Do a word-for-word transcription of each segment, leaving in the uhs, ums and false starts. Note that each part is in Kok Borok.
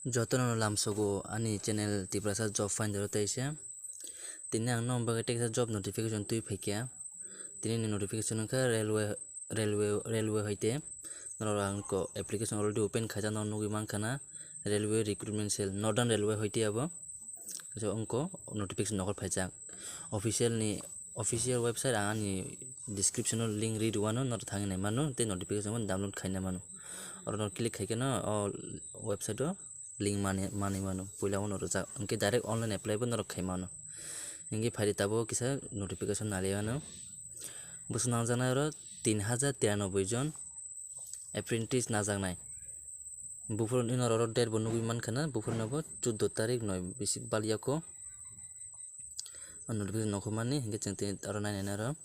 Jotono lamsogo ani channel Tiprasa Job Finder o teisa. Tini ang nokni bagwi teksa job notification twi phaikha. Tini ni notification wngkha railway, railway, railway hoite. Norok ang ko application already open khaijak, norok nugwi mankha na, railway recruitment cell, Northern Railway hoite abo. So wngko notification nokhor phaijak. Official ni, official website ang ani description o link ri rwano, norok thangwi nai mano tei notification bo download khaina mano. Oro norok click khai kheno o website o link mani, mani mano, puila uno rwjak, hwnkhe direct online apply bo norok khai mano. Hwnkhe phaidi tabuk kisa notification naliya ano. Bwswk nangjaknai oro tin hajar tiranoboi jon apprentice najaknai. Buphuru norok oro date bo nugwi mankha na, buphuru no bo chuddo tarik noi bisi balyako. O notification nokhormani, hwnkhe chwng tini oro nainai aro.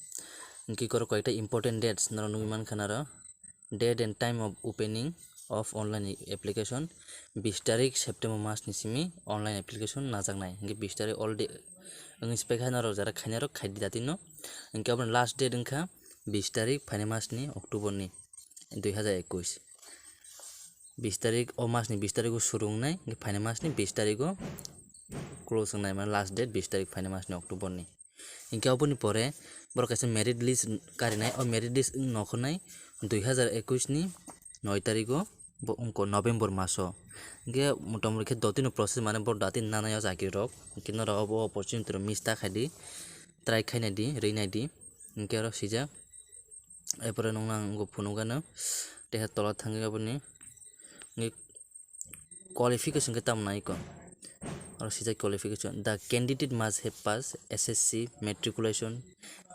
Hwnkhe oro koyekta important dates norok nugwi mankha na aro. Date and time of opening of online application, bis tarik September mas ni simi online application najaknai. Hwnkhe bis tarik already wngwi se paikha, norok jara khainai rok khaidi datino. Hwnkhe aboni last date wngkha bis tarik phainai mas ni October ni dui hajar ekush. Bis tarik, o mas ni bis tarik o suru wngnai, hwnkhe phainai mas ni bis tarik o close wngnai, mane last date bis tarik phainai mas ni October ni. Hwnkhe oboni pore borok kaisa merit list karinai, o merit list wng nokhornai dui hajar ekush ni noi tarik o, bo wngkha November maso. Hwnkhe motamoti khe dotino process, mane borok dati nanai o chakri rok, hwnkhe norok obo opportunity rok miss ta khaidi, try khainai di, rwinai di, hwnkhe oro sijak. Erpore nukna ang phunukgano, teha tola thangwi aboni. Hwnkhe qualification khe tamo nai kho? Oro sijak qualification, "The candidate must have passed S S C matriculation,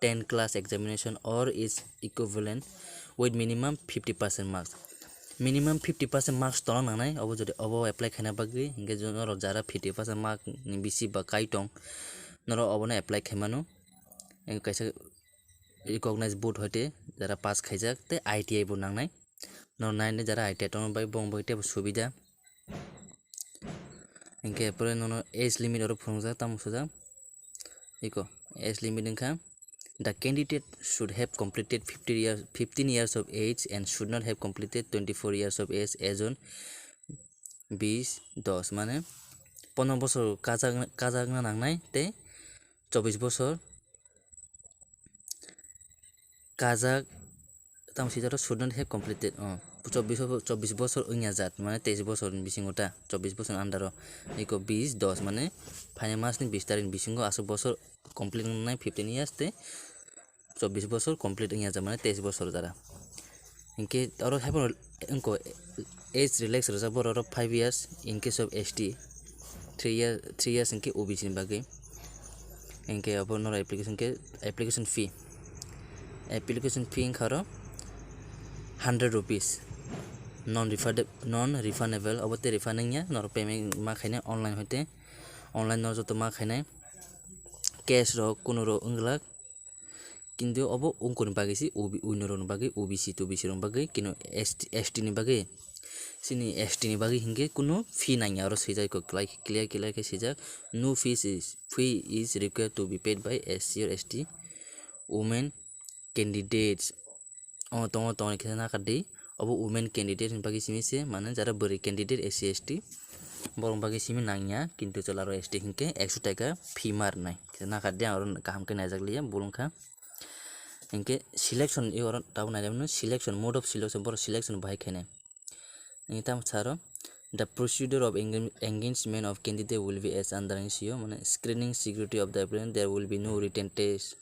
ten class examination or its equivalent with minimum fifty percent marks." Minimum fifty percent marks tongna nangnai, obo jodi obo apply khaina bagwi, hwnkhe norok jara fifty percent mark ni bisi ba kai tong, norok obono apply khaimano. Hwnkhe kaisa recognized board hoite jara pass khaijak tei I T I bo nangnai. Norok nainai jara I T I tongma bai bongni bagwi teibo subida. Hwnkhe pore nono age limit oro phunukjak, tamo sujak? Iko age limit wngkha, "The candidate should have completed fifty years, fifteen years of age and should not have completed twenty-four years of age as on bis dos," mane pondro bosor kajak, kajakna nangnai tei chobbish bosor kajak, tamo swijak should not have completed, oh, chobbish bo-, chobbish bosor wngya jat, mane teish bosor ni bisingo ta, chobbish bosor ni under o, iko bis dos, mane phainai mas ni bis tarik ni bisingo aswk bosor complete wngnai, fifteen years tei chobbish bosor complete wngya jat, mane teish bosor jara. Hinkhe oro haiphano wngkha age relax rwjak borok rok five years in case of S T, three year, three years hinkhe O B C ni bagwi. Hinkhe abo norok application khe, application fee, application fee wngkha oro hundred rupees, non refundable, non refundable, obo tei refund wngya, norok payment ma khainai online hoite, online no joto ma khainai, cash rok kuno rok wngwlak. Kintu obo wngkoni bagwi se, O B, uinorokni bagwi, O B C, to B C rokni bagwi, kino S T, S T ni bagwi, chini S T ni bagwi hinkhe kunu fee nangya, oro swijak kho, clear, clear khe swijak, "No fees is, fee is required to be paid by S C or S T women candidates." O tongo, tongni khe nakar di. Obo women candidate ni bagwi simi se, mane jara bwrwi candidate S C S T, borokni bagwi simi nangya, kintu chwla rok S T hinkhe ekso taka fee ma rwnai. Khe nakar di, ang oro kaham khe naijak liya, bul wngkha. Hinkhe selection, i oro tabuk naijak mano, selection, mode of selection, borok selection bahai khainai. Hinkhe tamo saro, "The procedure of enga-, engagement of candidate will be as under," hinwi sio, mane screening security of the applicant, there will be no written test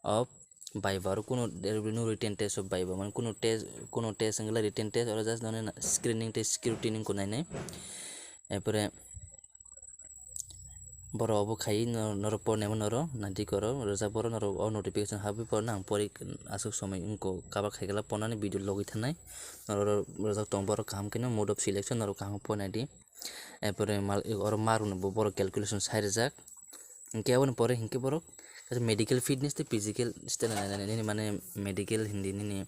of viva, oro kuno, there will be no written test of viva, mane kuno test, kuno test wngla written test, oro just noni screening tei security ni wngkha nainai. Erpore borok obo khai no-, norok pornaima norok naidi koro rwjak, borok norok o notification habwi porna ang pori aswk somoi wngkha, cover khaikhe pornani video logwi thanai norok rwjak tong, borok kaham kheno mode of selection norok kaham pornai di. Erpore mal, oro mark no bo borok calculation sai rwjak. Hinkhe aboni pore hinkhe borok kaisa medical fitness tei physical standard nainani nini, mane medical hindi nini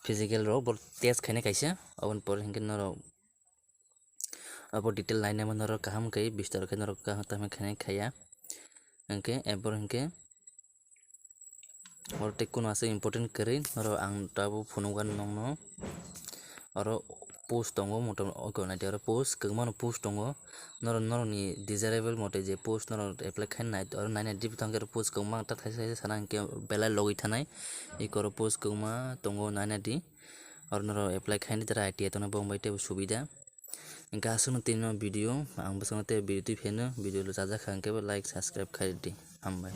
physical rok bo test khainai kaisa. Aboni pore hinkhe norok abo detail nainai ma norok kaham khe bistar khe norok kaham tamo khainai khaiya. Hinkhe erpore hinkhe oro tei kuno aswk important kwrwi norok ang tabuk phunukgani nokno. Oro post tongo, motom oko naidi oro post kwbangma no post tongo. Norok norokni desirable mote je post norok apply khaina nai oro naina di bwtang khe post kwbangma ta thaisa thaisa sana hinkhe belai logwi thanai. Eko oro post kwbangma tongo naina di. Oro norok apply khaina di tara I T I tongna bong bai teibo subida. Hinkhe aswkno tini no video ang bwskango tei video twi pheno video lo chajak kha hinkhe bo like subscribe khai di. Hambai.